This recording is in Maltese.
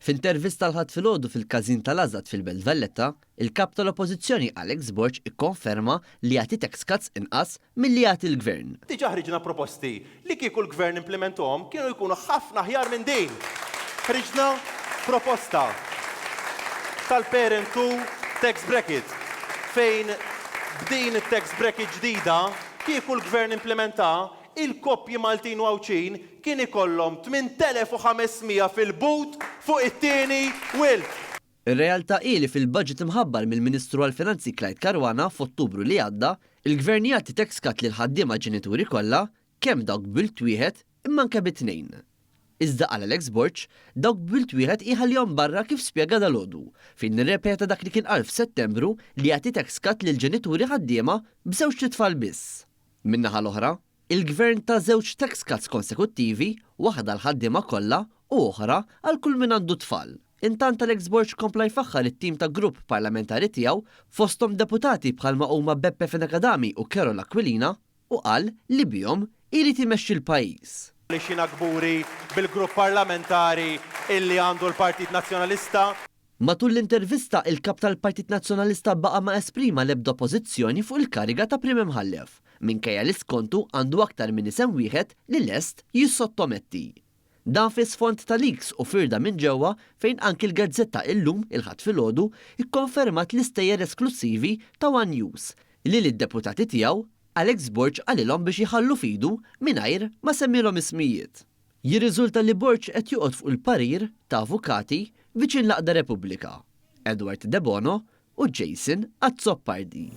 F'intervista l-Ħadd filgħodu fil-Każin tal-Azad fil-Belt Valletta, il-Kap tal-Oppożizzjoni Alex Borg ikkonferma li jagħti tax cuts inqas milli jagħti l-Gvern. Diġà ħriġna proposti li kieku l-Gvern implimenthom kienu jkunu ħafna aħjar minn din. Ħriġna proposta tal-Parent 2 Tax Bracket fejn b'din it-tax bracket ġdida kieku l-Gvern implimentha, il-koppji Maltin u Għawdxin kien ikollhom 8,500 fil-but fuq it-tieni wild. Ir-realtà hi li fil-budget imħabbar mill-Ministru għall-Finanzi Clyde Caruana f'Ottubru li għadda, il-Gvern jagħti tax cut lill-ħaddiema ġenituri kollha, kemm dawk b'wild wieħed imma anke bi tnejn. Iżda għal Alex Borg, dawk b'wild wieħed jħallihom barra kif spjega dalgħodu, fejn irrepeta dak li kien qal f'Settembru li jagħti tax cut lill-ġenituri ħaddiema b'żewġt itfal biss. Min-naħa l-oħra, Il-Gvern ta żewġ tax cuts konsekuttivi, waħda għall-ħaddiema kollha u oħra għal kull min għandu t-tfal. Intant Alex Borg kompla jfaħħar it-tim ta' grupp parlamentari tiegħu fosthom deputati bħalma huma Beppe Fenech Adami u Karol Aquilina u qal li bihom irid imexxi l-pajjiż. Għaliex jiena kburi bil-grupp parlamentari illi għandu l-Partit Nazzjonalista. Matul l-intervista, il-Kap tal-Partit Nazzjonalista baqa' ma esprima l-ebda pożizzjoni fuq il-kariga ta' Prim Imħallef, minkejja li skontu għandu aktar minn isem wieħed li lest jissottometti. Dan fi sfond ta' leaks u firda minn ġewwa fejn anki l-gazzetta Illum il-Ħadd filgħodu kkonfermat l-istejjer esklussivi ta' one News li lid-deputati tiegħu Alex Borg qalilhom biex jħallu f'idu mingħajr ma semmielhom ismijiet. Jirriżulta li Borg qed joqgħod fuq il-parir ta' avukati viċin l-għaqda Repubblika, Edward Debono u Jason Azzopardi.